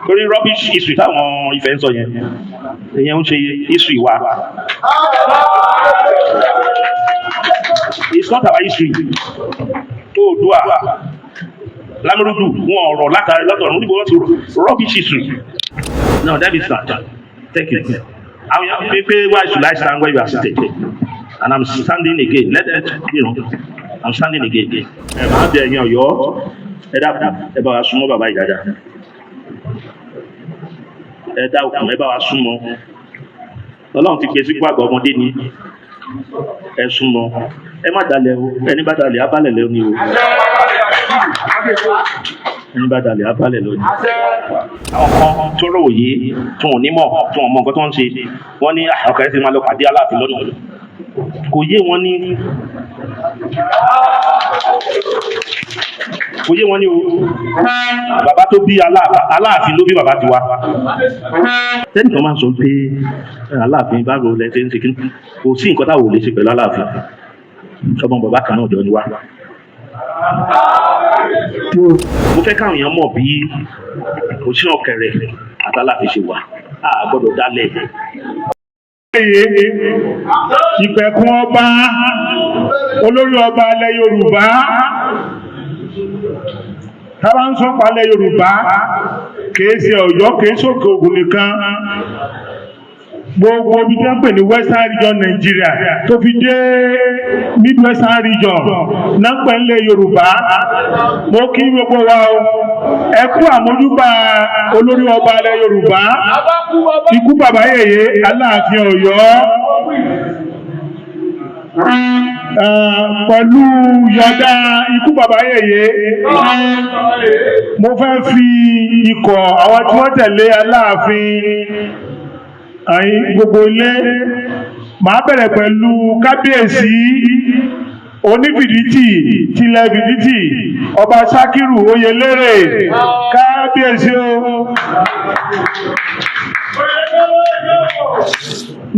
Torí rubbish history táwọn Ifẹ̀ ń sọ yẹn, ìyẹn ń ṣe history wa. It's not our history. Oòduà Lámúrúdù wọn ọ̀rọ̀ látàrí lọ́tọ̀ọ̀run níbo wọ́n ti rubbish history. No, that is not. Thank you. Àwọn yàrá pé why should I stand where you are seated? And I'm standing again. Let it, you know, I'm standing again. Ẹ máa bẹ ẹ̀yin Ọ̀yọ́, ẹ dákun, ẹ bá wa súnmọ́ bàbá yìí dáadáa. Ẹ dákun, ẹ bá wa súnmọ́. Ọlọ́run ti gbé sípò àgbà, ọmọdé ni. Ẹ súnmọ́. Ẹ má dalẹ̀ o, ẹni bá dalẹ̀ á bálẹ̀ lónìí o. Ẹni bá dalẹ̀ á bálẹ̀ lónìí. Àwọn kan tó rò òye, tí wọn ò ní mọ̀, tí wọn mọ nǹkan tó ń ṣe, wọ́n ní ọkàn ti máa lọ pàdé Aláàfin lọ́nà. Kò yé wọn ní. Kò yé wọn ní o. Bàbá tó bí Aláàfin ló bí bàbá tiwa. Tẹ́nìkan máa ń sọ pé Aláàfin báwo lẹ ṣe ń ṣe kíní. Kò sí nǹkan táwọn ò lè ṣe pẹ̀lú Aláàfin. Ọmọ bàbá kan náà jọ ni wá. Mo fẹ́ káwọn èèyàn mọ̀ bí Òsín Ọ̀kẹ̀rẹ̀ àtàláàfin ṣe wà. A gbọ́dọ̀ dálẹ̀. Ìpẹ̀kun ọba, olórí ọba ilẹ̀ Yorùbá, tábà ń sọ palẹ̀ Yorùbá, kìí ṣe Ọ̀yọ́, kìí ṣòkè Ògùn nìkan, gbogbo ibi tí wọ́n pè ní Western Region Nigeria tó fi dé Mid-Western Region náà ń pè nílẹ̀ Yorùbá. Mo kí gbogbo wa o, ẹ kú àmójúbà olórí ọba ilẹ̀ Yorùbá, ikú bàbá yèyé Aláàfin Ọ̀yọ́. Pẹ̀lú yọ̀dá ikú bàbá yèyé, mo fẹ́ fi ikọ̀ àwọn tí wọ́n tẹ̀lé Aláàfin àyín gbogbo ilé. Màá bẹ̀rẹ̀ pẹ̀lú kábíyèsí onífìdítì tilẹ̀ fìdítì, Ọba Sakiru Oyelere, kábíyèsí o.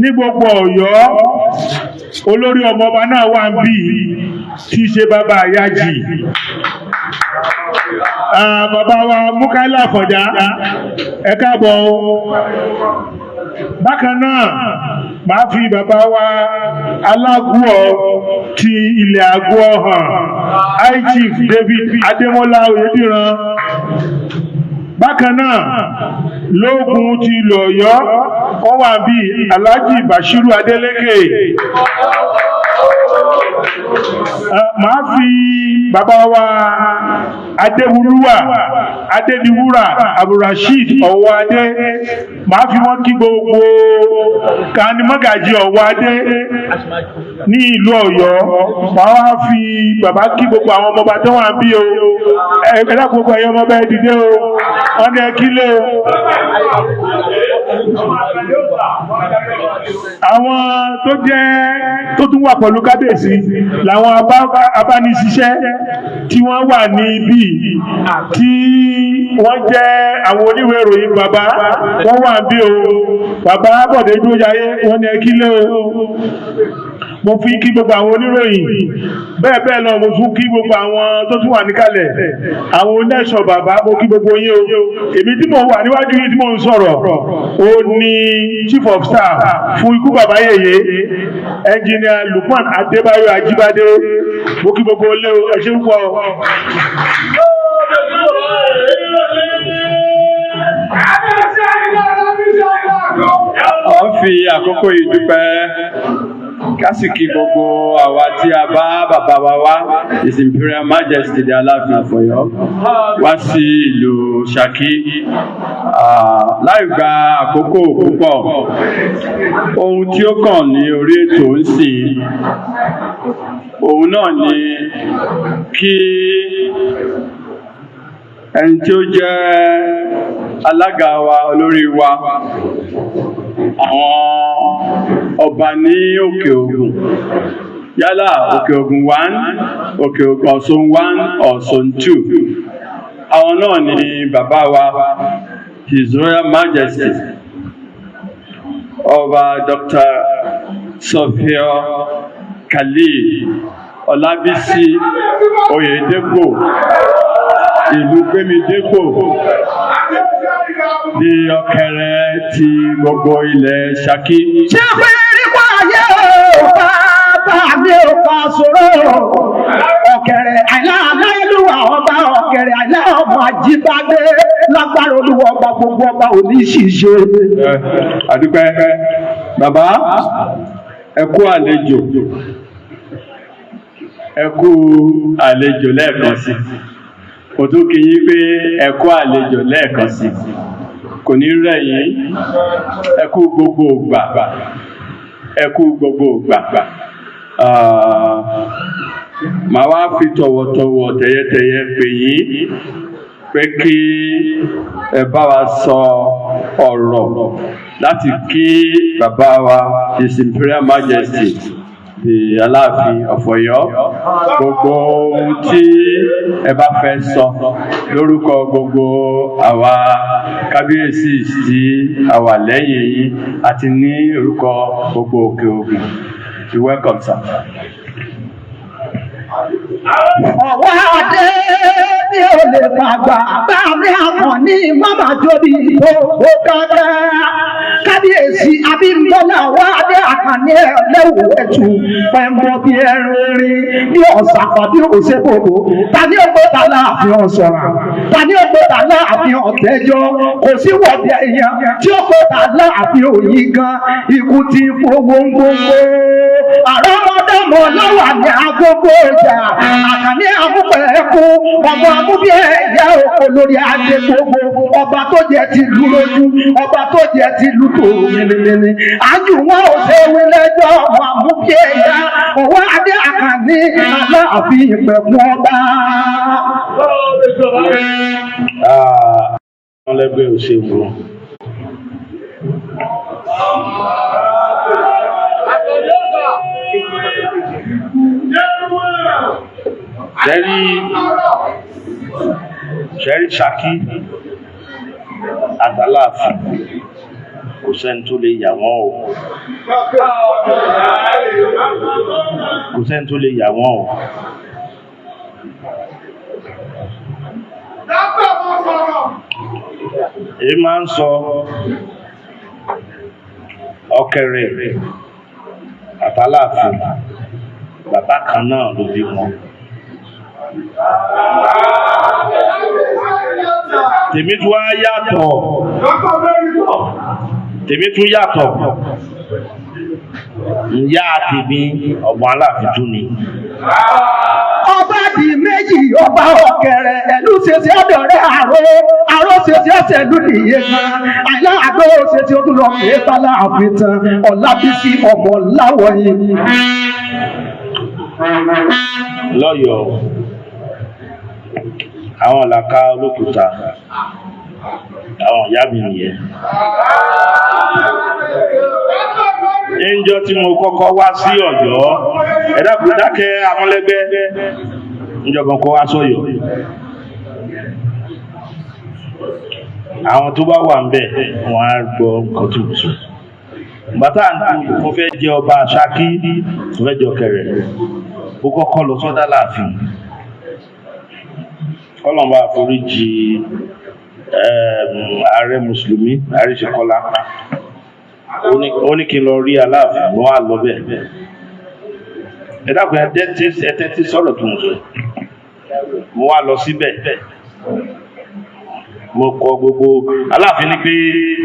Ní gbogbo Ọ̀yọ́, olórí ọmọọba náà wà ń bí tí í ṣe bàbá àyájì, bàbá wa Mukaila Àfọ̀njá, ẹ káàbọ̀ o. Bákan náà, màá fi bàbá wa Alágúọ̀ ti ilẹ̀ Àgọ́ hàn, High Chief David Adémọ́lá Oyèdìran. Bákan náà, lóògùn ti ilẹ̀ Ọ̀yọ́, wọ́n wà bí Alhaji Bashiru Adeleke. Màá fi bàbá wa Adéwúrúwà Adédiwúrà Abdulrasheed Ọ̀wọ́adé, màá fi wọ́n kí gbogbo kanimọ́gàjì Ọ̀wọ́adé ní ìlú Ọ̀yọ́. Màá wá fi bàbá kí gbogbo àwọn ọmọọba tó wà bí o. Ẹ dákun, gbogbo ẹ̀yin ọmọọba, ẹ dìde o, wọ́n ní ẹ kílé o. Àwọn tó jẹ́ tó tún wà pẹ̀lú kábíyèsí làwọn abániṣiṣẹ́ tí wọ́n wà ní ibí, tí wọ́n jẹ́ àwọn oníwèé ìròyìn. Bàbá wọ́n wà bí o, bàbá Bọ̀dé Dúrójayé, wọ́n ní ẹ kílé o. Mo fi kí gbogbo àwọn oníròyìn bẹ́ẹ̀ bẹ́ẹ̀ lọ. Mo tún kí gbogbo àwọn tó tún wà níkàlẹ̀, àwọn onẹ́ṣọ̀ bàbá, mo kí gbogbo yín o. Èmi tí mo wà níwájú yín tí mo ń sọ̀rọ̀, ó ní chief of staff fún ikú bàbá yèyé, Engineer Lukman Adébáyọ̀ Ajíbádé. Mo kí gbogbo ilé o, ẹ ṣé púpọ̀. A ń fi àkókò yìí dúpẹ́ kásìkí gbogbo àwa tí a bá bàbá wa wá, His Imperial Majesty the Aláàfin of Ọ̀yọ́, wá sí ìlú Ṣakí. Láì gba àkókò púpọ̀, ohun tí ó kàn ní orí ètò ń sìn, òun náà ni kí ẹni tí ó jẹ́ alága wa, olórí wa, àwọn ọba ní Òkè Ògùn, yálà Òkè Ògùn 1, Òkè Ògùn Ọ̀ṣun 1, Ọ̀ṣun 2, àwọn náà ni bàbá wa, His Royal Majesty Ọba Dr. Sofia Khalil Ọlábísí Oyèdépò, ìlú Gbémidépò. Di Ọ̀kẹrẹ ti gbogbo ilẹ̀ Ṣakí. Ṣé pé nípa ayé o, bàbá mi ò kà sọ̀rọ̀ Ọ̀kẹ̀rẹ̀ Àìlá aláìlúwà, ọba Ọ̀kẹ̀rẹ̀ Àìlá ọmọ Àjíbádé, lágbára Olúwa ọba, gbogbo ọba ò ní ṣìṣe. Àdúpẹ́ bàbá, ẹ kú àlejò, ẹ kú àlejò lẹ́ẹ̀kan sí. Kò tún kí yín pé ẹ kú àlejò lẹ́ẹ̀kan sí, kò ní rẹ̀ yín. Ẹ kú gbogbo ìgbà, ẹ kú gbogbo ìgbà. Ah, màá wá fi tọ̀wọ̀tọ̀wọ̀, tẹ̀yẹtẹ̀yẹ pè yín pé kí ẹ bá wa sọ ọ̀rọ̀ láti kí bàbá wa, His Imperial Majesty the Aláàfin of Ọ̀yọ́. Gbogbo ohun tí ẹ bá fẹ́ sọ lórúkọ gbogbo àwa kábíyèsí tí a wà lẹ́yìn yín àti ní orúkọ gbogbo Òkè Ògùn. You welcome, sir. Ọ̀wọ́ adé ní ò lè pàgbà bá mi àkànní mọ́mà jóbi tó ó kankan. Kábíyèsí Abímbọ́lá, ọ̀wọ́ adé àkànní ẹlẹ́wù ẹ̀tù pẹ̀mbọ́ bí ẹrin rin bí ọ̀sàfà bí òṣèbòbò. Tani ó gbé ta láàfin ọ̀sọ̀rà? Tani ó gbé ta láàfin ọ̀tẹ́jọ́? Kò sí wọ̀bí ẹ̀yàn tí ó gbé ta láàfin òyìn gan. Ikú ti fowó ń gbogbo. Àrọ́mọdọ́mọ lọ́wọ́ ní agogo ìjà. Àkànní amúpẹ̀ẹ́kú ọmọ amúbí ẹ̀yà òkò lórí adé gbogbo. Ọba tó jẹ ti lu lójú, ọba tó jẹ ti lu tó mímímí. Àjù wọn ò ṣe wí lẹ́jọ́ ọmọ amúbí ẹ̀yà. Òwò adé àkànní aláàfin ìpẹ̀kun ọba. Àwọn lẹ́gbẹ́ ò ṣe wọ́n. Ṣẹ́rí ṣẹ́rí Ṣakí àtàláàfin, kò sẹ́ni tó lè yà wọ́n o. Kò sẹ́ni tó lè yà wọ́n o. Èyí máa ń sọ Ọ̀kẹ̀rẹ̀ àtàláàfin, bàbá kan náà ló bí wọn. Tèmi tún wá yàtọ̀. Tèmi tún yàtọ̀. Ìyá tèmi ọ̀gbọ́n Aláàfin tún ni. Ọba di méjì, ọba Ọ̀kẹ̀rẹ̀ ẹ̀lú ṣeṣe ọ̀dọ̀rẹ́ àró àró ṣeṣe ọ̀sẹ̀ lónìí kan àyà àdó ṣeṣe ó tún lọ pé bala àfitàn Ọ̀làbísí ọmọ láwọ̀yìn. Lọ́yọ̀ọ́, àwọn làkà olókùúta, àwọn ìyá mi nìyẹn. Níjọ́ tí mo kọ́kọ́ wá sí Ọ̀yọ́, ẹ dákun dákẹ́ amúlẹ́gbẹ́, níjọ́ kan kọ́ wá sọ́yọ́. Àwọn tó bá wà ń bẹ̀, wọ́n á gbọ́ nǹkan tó sọ. Bàtà mo fẹ́ jẹ ọba Ṣakí, mo fẹ́ jẹ Ọ̀kẹ̀rẹ̀, mo kọ́kọ́ lọ sọ́dá láàfin. Kọ́lọ́mbà àforíjì ààrẹ Mùsùlùmí, Àríṣekọ́lá. Ó ní kí n lọ rí Aláàfin, mo wá lọ bẹ́ẹ̀. Ẹ dákun, ẹ tẹ́tí sọ̀rọ̀ tó ń sọ. Mo wá lọ síbẹ̀. Mo kọ gbogbo Aláàfin ní pé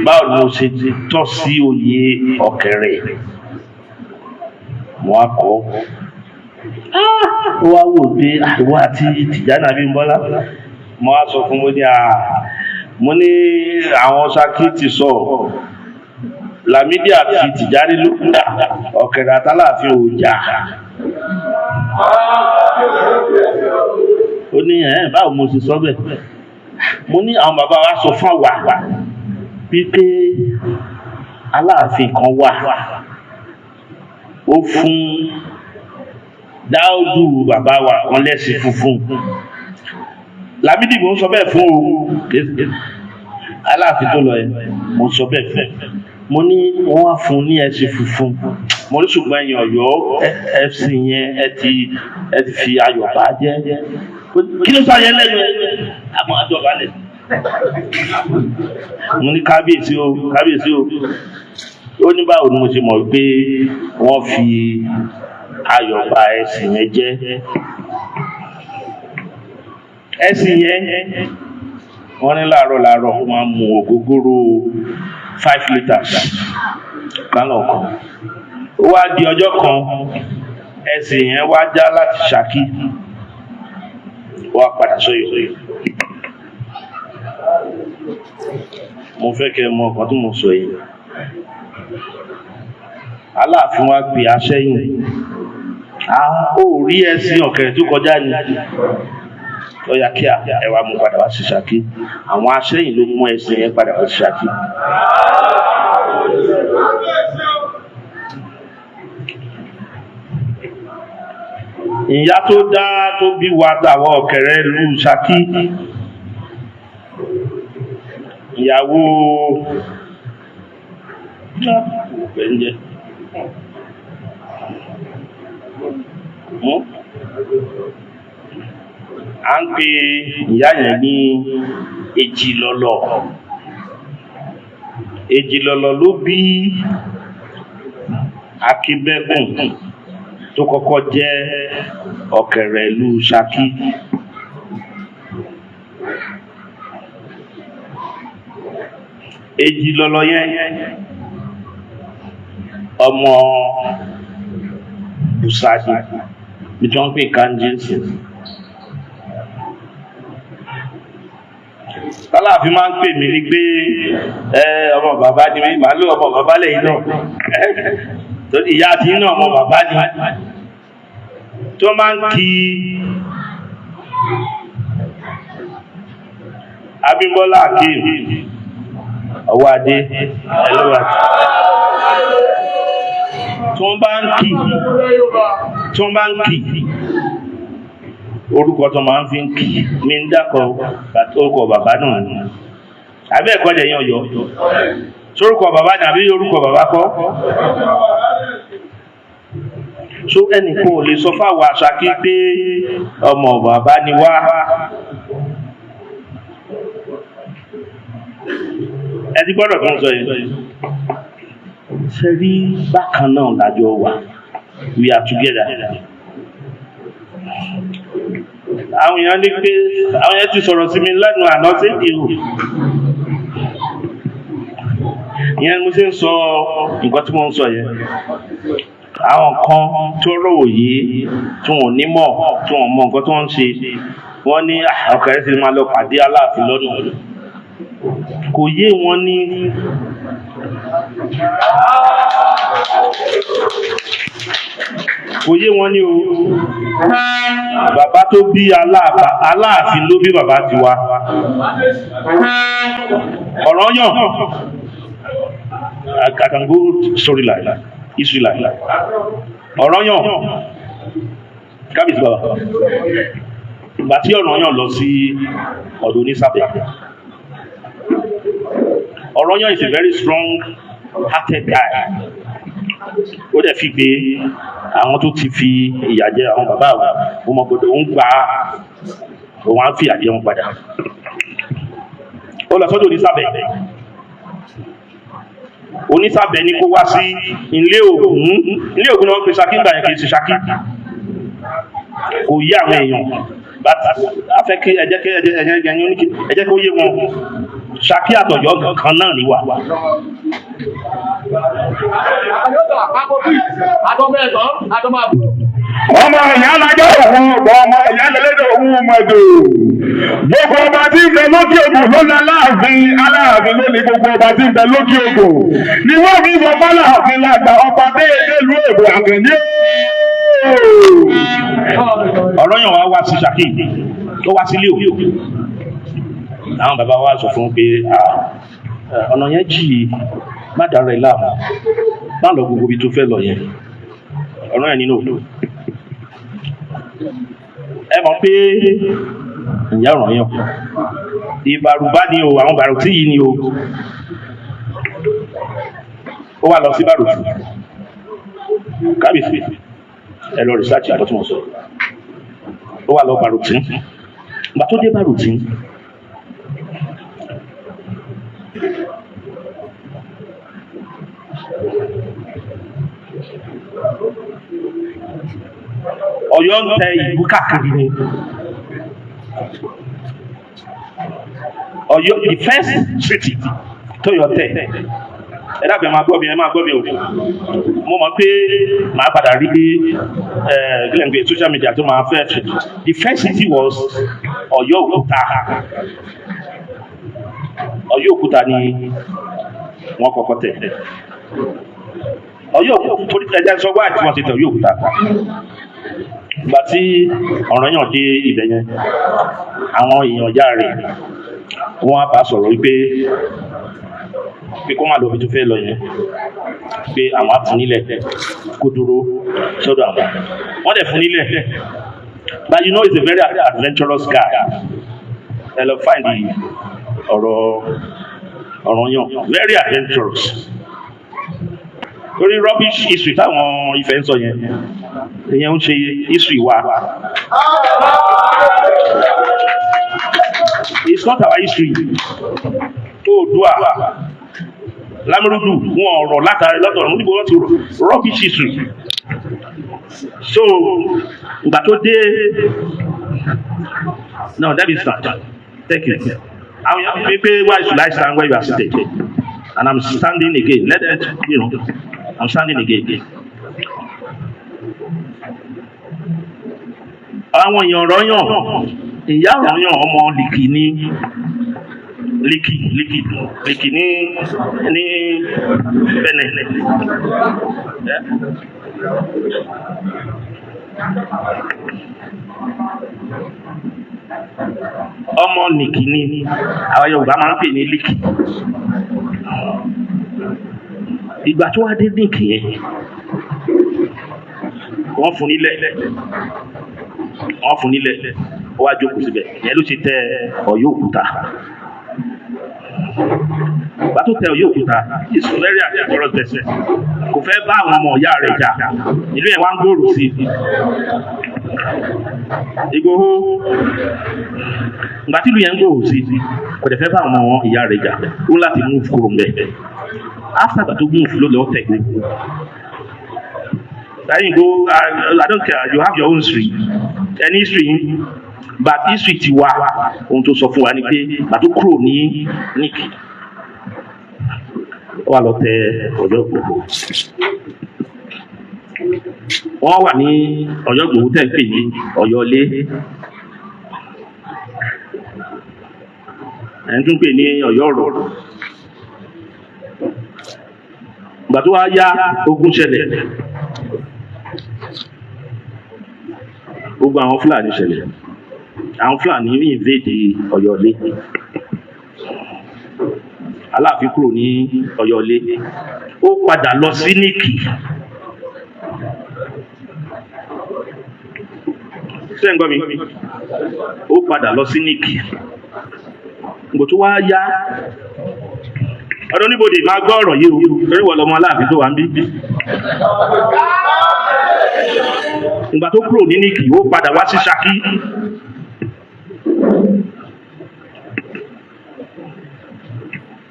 báwo ni mo ṣe tọ́ sí oyè Ọ̀kẹ̀rẹ̀. Mo wá kọ́. Ó wá wò pé àìwá àti Tìjánì Abímbọ́lá. Mo wá sọ fún mo ní à mo ní àwọn Ṣakí ti sọ Lámídì àti Tìjánì ló ń dà Ọ̀kẹ̀rẹ̀ àtàláàfin ò jà. Ó ní ẹ̀ báwo mo ṣe sọ bẹ́ẹ̀. Mo ní àwọn bàbá wa sọ fún àwa wípé Aláàfin kan wà, ó fún Dáúdù bàbá wa kan lẹ́sìn funfun. Lámídì mo ń sọ bẹ́ẹ̀ fún o, Aláàfin tó lọ yẹn, mo ń sọ bẹ́ẹ̀ fún. Mo ní wọ́n wá fún un ní ẹṣin funfun. Mo ní ṣùgbọ́n ẹ̀yin Ọ̀yọ́ ẹṣin yẹn ẹ ti fi ayọ̀ bá jẹ́. Kí ló sọ yẹn lẹ́nu ẹ̀? Àmọ́ àdọ̀bálẹ̀. Mo ní kábíyèsí o, kábíyèsí o. Ó ní báwo ni mo ṣe mọ̀ pé wọ́n fi ayọ̀ ba ẹṣin yẹn jẹ́. Ẹṣin yẹn, wọ́n ní láàárọ̀ láàárọ̀, wọ́n máa mu ògógóró 5 litres kálọ̀ kan. Ó wá di ọjọ́ kan, ẹṣin yẹn wá já láti Ṣakí, wá padà sọ́yọ́. Mo fẹ́ kẹ́ ẹ mọ ọ̀kan tí mo sọ yìí. Aláàfin wa pè aṣẹ́yìn, ó rí ẹṣin ọ̀kẹ́rẹ́ tó kọjá ni, ó yá kíá, ẹ wá mú padà wá sí Ṣakí. Àwọn aṣẹ́yìn ló mú ẹṣin yẹn padà wá sí Ṣakí. Ìyá tó dá tó bí wa tàwọn ọ̀kẹ́rẹ́ ìlú Ṣakí, ìyàwó à ń pe ìyá yẹn ní Èjìlọlọ. Èjìlọlọ ló bí Akínbẹ́kùn tó kọ́kọ́ jẹ́ ọ̀kẹ́rẹ́ ìlú Ṣakí. Èjìlọlọ yẹn ọmọ Bùsàdì bí tí wọ́n ń pè Kanjíǹsì. Aláàfin máa ń pè mí ní pé ẹ ọmọ bàbá ni mí, màá lé ọmọ bàbá lẹ́yìn náà. Torí ìyá àti iná ọmọ bàbá ni. Tó máa ń kí Abímbọ́lá Akeem Ọwọ́ Adé ẹlọ́wà. Tí wọ́n bá ń kí, tí wọ́n bá ń kí, orúkọ tó máa ń fi ń kí mi ń dákọ̀ orúkọ bàbá náà ni. Àbí ẹ̀kọ́ lẹ́yìn Ọ̀yọ́? Sórúkọ bàbá ni àbí orúkọ bàbá kọ́? So ẹnìkan ò lè sọ fáwọn Ṣakí pé ọmọ bàbá ni wá. Ẹ ti gbọ́dọ̀ tó ń sọ yìí. Ṣé rí bákan náà lájọ wà? We are together. Àwọn èèyàn ní pé àwọn èèyàn ti sọ̀rọ̀ sí mi lẹ́nu àná sí ìhù. Ìyẹn ni mo ṣe ń sọ nǹkan tí mo ń sọ yẹn. Àwọn kan tó rò òye, tí wọn ò ní mọ̀, tí wọn ò mọ nǹkan tí wọ́n ń ṣe, wọ́n ní ọ̀kẹ́rẹ́ sì máa lọ pàdé Aláàfin lọ́nà. Kò yé wọn ní. Kò yé wọn ní o. Bàbá tó bí Aláàfin ló bí bàbá tiwa. Ọ̀rànyàn. I can go storyline, history line. Ọ̀rànyàn. Kábíyèsí bàbá. Ìgbà tí Ọ̀rànyàn lọ sí ọ̀dọ̀ Onísàbẹ̀. Ọ̀rànyàn is a very strong hearted guy. Ó dẹ̀ fi pé àwọn tó ti fi ìyà jẹ àwọn bàbá àwọn ọmọ gbọdọ̀ ń gba òun á fi ìyà jẹ wọn padà. Ó lọ sọ́dọ̀ Onísàbẹ̀. Onísàbẹ̀ ní kó wá sí ilé Ògún. Ilé Ògún ni wọ́n pe Ṣakí gbà yẹn, kì í ṣe Ṣakí. Kò yé àwọn èèyàn. But a fẹ́ kí ẹ jẹ́ kí ẹ jẹ́ kó yé wọn. Ṣakí àtọ̀yọ́ kan náà ni wà. Ọmọ ìyá lajọ́ òun ọ̀gbọ́n, ọmọ ìyá lẹ́lẹ́dọ̀ òun mọ̀dọ̀. Gbogbo ọba tí ń bẹ lókè ògùn ló la Aláàfin, Aláàfin ló ní gbogbo ọba tí ń bẹ lókè ògùn. Ni wọ́n fi sọ fáláàfin lágbà ọba déédéé lu èbò àkànní. Ọ̀rànyàn wá wá sí Ṣakí, ó wá sílé òkú. Àwọn bàbá wa sọ fún un pé ọ̀nà yẹn jì, má dára ẹ láàmú, má lọ gbogbo ibi tó fẹ́ lọ yẹn. Ọ̀rànyàn nínú òdo. Ẹ mọ̀ pé ìyá Ọ̀rànyàn Ìbàrùbá ni o, àwọn Bàrùtí yìí ni o. Ó wá lọ sí Bàrùtí. Kábíyèsí, ẹ lọ rìsáàtì àbọ̀ tí mo sọ. Ó wá lọ Bàrùtí. Ìgbà tó dé Bàrùtí, Ọ̀yọ́ ń tẹ ìlú káàkiri ni. Ọ̀yọ́, the first treaty tó yọ tẹ, ẹ dàgbẹ́, máa gbọ́ mi, ẹ máa gbọ́ mi o. Mo mọ̀ pé màá padà rí ẹ kílẹ̀ ń pè social media tó máa fẹ́. The first city was Ọ̀yọ́ Òkúta. Ọ̀yọ́ Òkúta ni wọ́n kọ́kọ́ tẹ̀. Ọ̀yọ́ Òkúta, torí ẹjẹ sọ wáyé tí wọ́n ti tẹ̀ Ọ̀yọ́ Òkúta. Ìgbà tí Ọ̀rànyàn dé ibẹ̀ yẹn, àwọn èèyàn ìyá rẹ̀ wọ́n á bá sọ̀rọ̀ wípé pé kó má lọ ibi tó fẹ́ lọ yẹn, pé àwọn á fún nílẹ̀, kó dúró sọ́dọ̀ àwọn. Wọ́n dẹ̀ fún nílẹ̀, but you know, he's a very adventurous guy. Ẹ lọ find the ọ̀rọ̀ Ọ̀rànyàn, very adventurous, torí rubbish history táwọn Ifẹ̀ ń sọ yẹn, ìyẹn ń ṣe history wa. It's not our history. Oòduà, Lámúrúdù, wọn ọ̀rọ̀ látàrí lọ́tọ̀ọ̀run. Níbo wọ́n ti rọ̀? Rubbish history. So ìgbà tó dé, no, that is not, thank you. Àwọn èèyàn fi pé, why should I stand where you are seated? And I'm standing again. Let it you know I'm standing again. Àwọn èèyàn Ọ̀rànyàn, ìyá Ọ̀rànyàn, ọmọ Lìkì ní Lìkì, Lìkì, Lìkì ní Benin. Eh? Ọmọ Nìkì ni àwọn Yorùbá máa ń pè ní Lìkì. Ìgbà tó wá dé Nìkì yẹn, wọ́n fún nílẹ̀, wọ́n fún nílẹ̀, ó wá jókòó síbẹ̀. Ìyẹn ló ṣe tẹ Ọ̀yọ́ Òkúta. Ìgbà tó tẹ Ọ̀yọ́ Òkúta, is very adventurous person. Kò fẹ́ bá àwọn ọmọ ìyá rẹ̀ jà. Ìlú yẹn wá ń gbòòrò sí i. Ìgbòho, ìgbà tí ìlú yẹn ń gbòòrò sí i, kò dẹ̀ fẹ́ bá àwọn ọmọ ìyá rẹ̀ jà, ó láti move kúrò ńbẹ̀. After ìgbà tó move ló lọ tẹ̀ Ìgbòho. Ìgbòho, I don't care, you have your own history, any history, but history ti wa, ohun tó sọ fún wa ni pé ìgbà tó kúrò ní Nìkì, ó wà lọ tẹ Ọ̀yọ́ Ìgbòho. Wọ́n wà ní Ọ̀yọ́ Ìgbòho tẹ̀ ń pè ní Ọ̀yọ́ Ilé, ẹ̀ ń tún pè ní Ọ̀yọ́ Ọ̀rọ̀. Ìgbà tó wá yá, ogun ṣẹlẹ̀, ogun àwọn Fúlàní ṣẹlẹ̀. Àwọn Fúlàní invade Ọ̀yọ́ Ilé. Aláàfin kúrò ní Ọ̀yọ́ Ilé, ó padà lọ sí Nìkì. Ṣé ń gbọ́ mi? Ó padà lọ sí Nìkì. Ìgbà tó wá yá, ọdún oníbodè, máa gbọ́ ọ̀rọ̀ yìí o, torí wọ́n lọ́mọ Aláàfin tó wà ń bí. Ìgbà tó kúrò ní Nìkì, ó padà wá sí Ṣakí.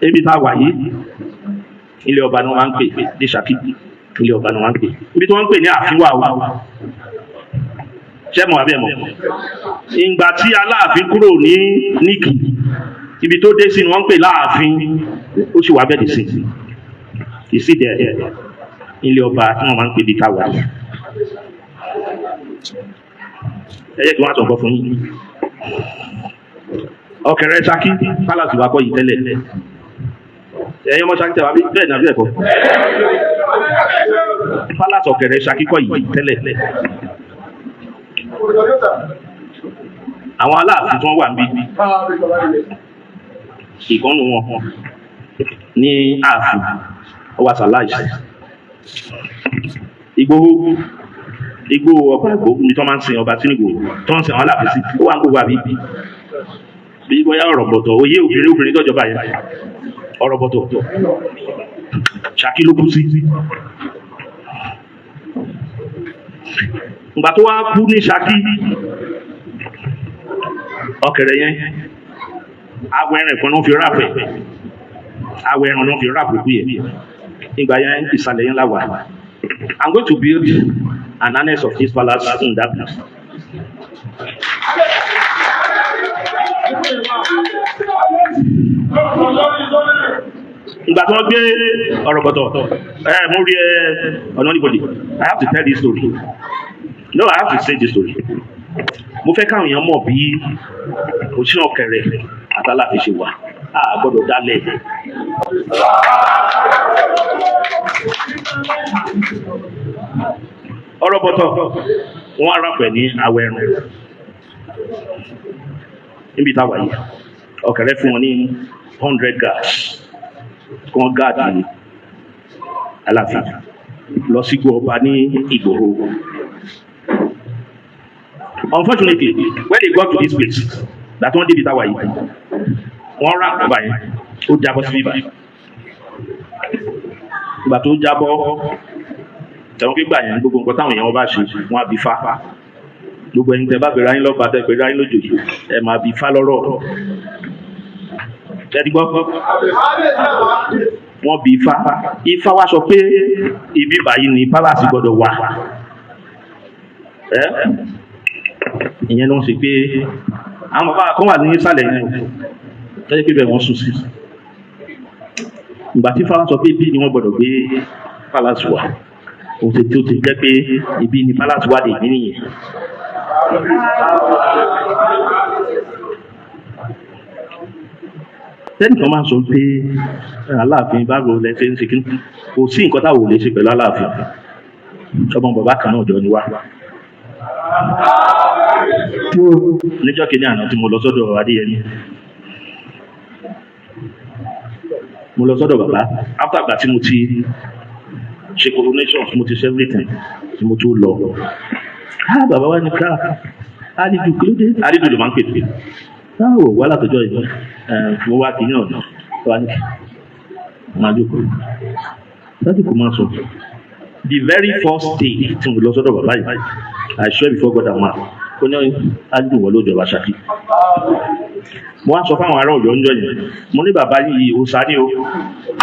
Ibi tá a wà yìí, ilé ọba ni wọ́n máa ń pè ní Ṣakí. Ilé ọba ni wọ́n máa ń pè ibi tí wọ́n ń pè ní ààfin wà o. Ṣé mọ̀ abẹ́ mọ̀? Ìgbà tí Aláàfin kúrò ní Nìkì, ibi tó dé sí ni wọ́n ń pè láàfin. Ó sì wà bẹ́ẹ̀ dì sí ìsídẹ̀ ilé ọba tí wọ́n máa ń pè ibi tá a wà yìí. Ẹ jẹ́ kí wọ́n á sọ̀kọ́ fún yín. Ọ̀kẹ́rẹ́ Ṣakí palace wa kọ́ yìí tẹ́lẹ̀. Ẹ̀yin ọmọ Ṣakí tẹ̀wá bí bẹ́ẹ̀ ní àbí ẹ̀kọ́? Palace Ọ̀kẹ́rẹ́ Ṣakí kọ́ yìí tẹ́lẹ̀. Àwọn Aláàfin tí wọ́n wà níbí, ìkànnù wọn ní ààfin ó wà sàláìsì. Ìgbòho, igbó ọba Ìgbòho ní tí wọ́n máa ń sin ọba sí Ìgbòho, tí wọ́n ń sin àwọn Aláàfin sí, ó wà ń gbogbo àbí bí bóyá ọ̀rọ̀ bọ̀tọ̀ oyé obìnrin, obìnrin tọ́jọba yẹn, ọ̀rọ̀ bọ̀tọ̀ Ṣakí ló kú sí. Ìgbà tó wá kú ní Ṣakí, ọ̀kẹ́rẹ́ yẹn, awọ ẹran kan ló fi ráàpù ẹ̀, awọ ẹran ló fi ráàpù kú yẹn. Ìgbà yẹn, ìsàlẹ̀ yẹn la wà. I'm going to build an annex of this palace in that place. Ìgbà tí wọ́n gbé ọ̀rọ̀ bọ̀tọ̀ ẹ, mo rí ẹ ọ̀nà níbodè. I have to tell this story. No, I have to say this story. Mo fẹ́ káwọn èèyàn mọ̀ bí òṣìṣẹ́ Ọ̀kẹ̀rẹ̀ àtàláàfin ṣe wà. A gbọ́dọ̀ dálẹ̀. Ọ̀rọ̀ bọ̀tọ̀, wọ́n arápẹ̀ ní awẹ́rùn níbi táwa yìí. Ọ̀kẹ̀rẹ̀ fún wọn ní 100 guards kí wọ́n gáàdì Aláàfin lọ sí ọba ní Ìgbòho. Unfortunately, when they got to this place that wọ́n débi táwa yìí, wọ́n rà ọba yẹn, ó jábọ́ sí bíbá. Ìgbà tó jábọ́, tẹ̀wọ́n gbígbà yẹn, gbogbo nǹkan táwọn èèyàn bá ṣe, wọ́n á bí fá. Gbogbo ẹni tẹ bá bẹ̀rẹ̀ ayé lọ́ba, tẹ bẹ̀rẹ̀ ayé lójòyè, ẹ máa bí fá lọ́rọ̀. Tẹ́tí gbọ́, wọ́n bí ifá. Ifá wá sọ pé ibi báyìí ni palace gbọ́dọ̀ wà. Ẹ́ ìyẹn ló ń ṣe pé àwọn bàbá kan wà ní ìsàlẹ̀ yẹn tẹ́lẹ̀ pé bẹ́ẹ̀ wọ́n sùn sí. Ìgbà tí ifá wá sọ pé ibi ni wọ́n gbọ́dọ̀ gbé palace wà, òun ti tó ti jẹ́ pé ibi ni palace wà lè ní nìyẹn. Tẹ́nìkan máa ń sọ pé Aláàfin báwo lẹ ṣe ń ṣe kí, kò sí nǹkan táwọn ò lè ṣe pẹ̀lú Aláàfin. Ọmọ bàbá kan náà jọ ni wá. Níjọ́ kìíní àná tí mo lọ sọ́dọ̀ Adéyẹmí, mo lọ sọ́dọ̀ bàbá after àgbà tí mo ti ṣe coronation, mo ti ṣe everything tí mo tó lọ. Ah, bàbá wa ní ká Alidu, kí ló dé? Alidu ló máa ń pè pé báwo wà látọjọ́ yìí mo wá kí ní ọ̀nà wa ní máa jókòó láti kò máa sọ. The very first day tí mo lọ sọ́dọ̀ bàbá yìí, I swear before God and man, ó ní, "Alidu, wọ́n ló jọba Ṣakí." Mo wá sọ fáwọn ará Ọ̀yọ́ ńjọ́ yẹn, mo ní bàbá yìí òòṣà ni o.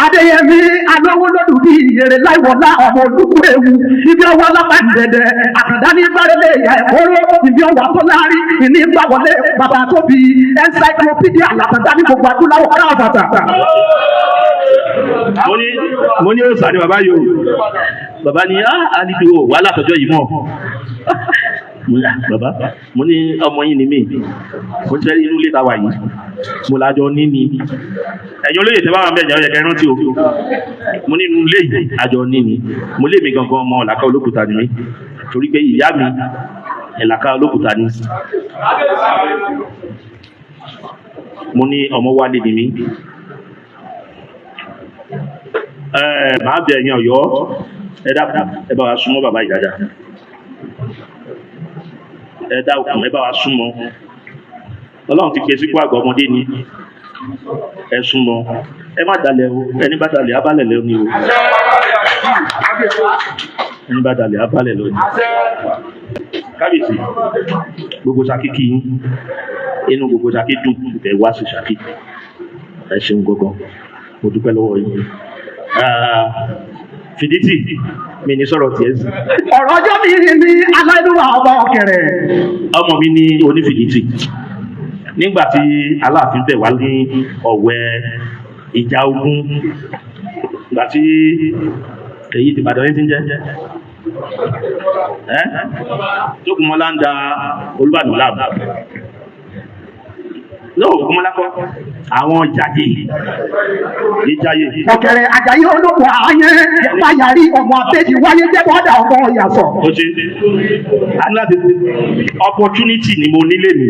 Adéyẹmí alówólódù bí ìyèrè láìwọlá, ọmọ olúkú ewu ibi ọwọ́ ọlọ́pàá dẹ̀dẹ̀ àkàndá ní bárẹ̀lẹ̀ ìyá ẹ̀kọ́rọ́ ibi ọwọ́ àtọ́lárí ìní gbàwọlé bàbá tó bí encyclopedia làkàndá ní gbogbo adúláwọ̀ káàbàtà. Mo ní òòṣà ni bàbá yìí o. Bàbá ní, "Ah, Alidu o, wàhálà àtọjọ́ yìí mọ̀." Mo ní, "Ah, bàbá," mo ní, "ọmọ yín ni mí." Mo ní sẹ́rí inú ilé ta wà yìí, mo lájọ ní ni. Ẹ̀yin olóyè tẹ́ bá wà mẹ́jọ yẹ kẹ́ rántí o. Mo ní inú ilé yìí, àjọ ní ni. Mo lé mi gangan, ọmọ Ọ̀làkà Olókùúta ni mí, torí pé ìyá mi, Ẹ̀làkà Olókùúta ni. Mo ní ọmọ wálé ni mí. Ẹ máa bẹ ẹ̀yin Ọ̀yọ́, ẹ dákun, ẹ bá wa súnmọ́ bàbá yìí dáadáa. Ẹ dákun, ẹ bá wa súnmọ́. Ọlọ́run ti gbé sípò àgbà, ọmọdé ni. Ẹ súnmọ́, ẹ má dalẹ̀ o. Ẹni bá dalẹ̀ abálẹ̀ lọ ni o. Ẹni bá dalẹ̀ abálẹ̀ lọ ni. Kábíyèsí, gbogbo Ṣakí kí yín. Inú gbogbo Ṣakí dùn ẹ wá sí Ṣakí. Ẹ ṣeun gangan, mo dúpẹ́ lọ́wọ́ yín. Ah, Fìdítì mi ní sọ̀rọ̀ tiẹ̀ sí. Ọ̀rọ̀ ọjọ́ mi ní aláìlúwà ọba Ọ̀kẹ̀rẹ̀. Ọmọ mi ní onífìdítì. Nígbà tí Aláàfin bẹ̀ wá ní ọ̀wẹ́ ìjà ogun, ìgbà tí èyí ti Ìbàdàn yín ti ń jẹ́ ẹ́ Tókunmọ́lá ń da Olúbàdàn láàmú náà, Ògúnmọ́lá kọ́, àwọn Ìjàyè, Ìjàyè. Ọ̀kẹ̀rẹ̀ Àjàyí olóhùn ààyè fàyàrí ọmọ àbẹ́jì wáyé jẹ́ bọ́dà ọmọ ìyàsọ̀. Ó ṣe a ní láti opportunity ni mo nílé mi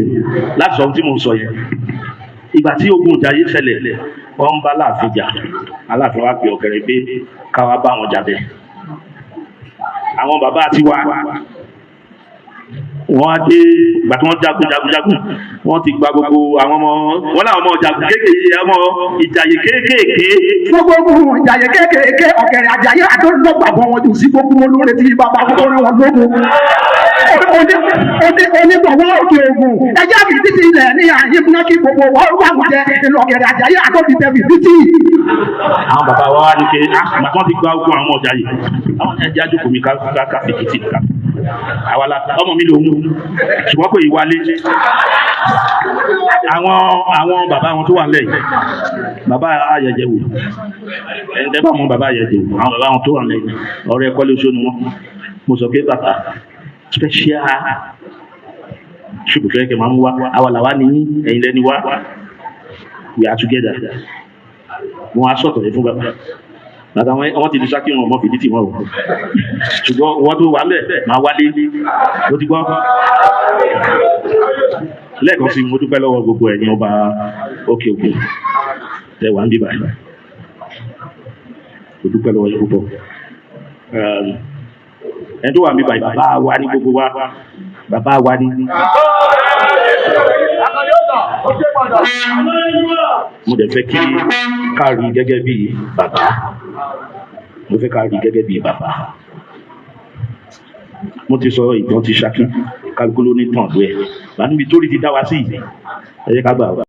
láti sọ ohun tí mo ń sọ yẹn. Ìgbà tí ogun Ìjàyè ṣẹlẹ̀, wọ́n ń bá Aláàfin jà. Aláàfin wa pe Ọ̀kẹ́rẹ́ pé káwa bá wọn jà bẹ́ẹ̀. Àwọn bàbá tiwa Wọ́n á dé ìgbà tí wọ́n jagun jagun jagun, wọ́n ti gba gbogbo àwọn ọmọ wọn láwọn ọmọ jagun kéékèèké, ọmọ ìjàyè kéékèèké. Gbogbo ogun ìjàyè kéékèèké, ọ̀kẹ́rẹ́ àjàyè àdóńdọ́gbàbọ̀ wọn jù sí gbogbo olóore tí bàbá wọn rán wọn lógun. Onígbọ̀wọ́ òkè ògùn ẹjẹ́ àbí títí ilẹ̀ ní àyè múná kí gbogbo wọn wà wọ́n jẹ ìlọ̀kẹ̀rẹ̀ àjàyè àdóbi títí. Àwọn bàbá wa wá ní pé àgbà tí wọ́n ti gba ogun àwọn ọmọ ìjàyè, àwọn ẹja jókòó mi ká fi títì ká àwa la ọmọ mi lòun, ṣùgbọ́n kò yí wálé. Àwọn bàbá wọn tó wà nílẹ̀ yìí, bàbá ayẹyẹ wò, ẹni tẹ́ bá mọ bàbá ayẹyẹ wò, àwọn bàbá wọn tó wà nílẹ̀ yìí, ọ̀rẹ́ ẹ̀kọ́lé oṣù ni wọ́n. Mo sọ pé bàbá, special ṣùgbọ́n kẹ́kẹ́ máa ń wá àwa làwa ní ẹ̀yin lẹ́ni wá, we are together. Wọn á sọ̀tọ̀ yẹn fún bàbá. Bàtà wọn ti di sákì, wọn mọ fìdí tì wọn o, ṣùgbọ́n wọn tó wà lẹ̀ máa wálé ló ti gbọ́. Lẹ́ẹ̀kan sí, mo dúpẹ́ lọ́wọ́ gbogbo ẹ̀yin ọba òkè òkun tẹ wà ń bíbà. Mo dúpẹ́ lọ́wọ́ yín púpọ̀. Ẹni tó wà ń bíbà, bàbá wa ní gbogbo wa, bàbá wa ní. Mo dẹ̀ fẹ́ kí ká rí gẹ́gẹ́ bí bàbá, mo fẹ́ ká rí gẹ́gẹ́ bí bàbá. Mo ti sọ ìtàn ti Ṣakí, kálukú ló ní tàn lóẹ̀ bá níbi tó rí ti dá wa sí. Ẹ jẹ́ ká gbà wá.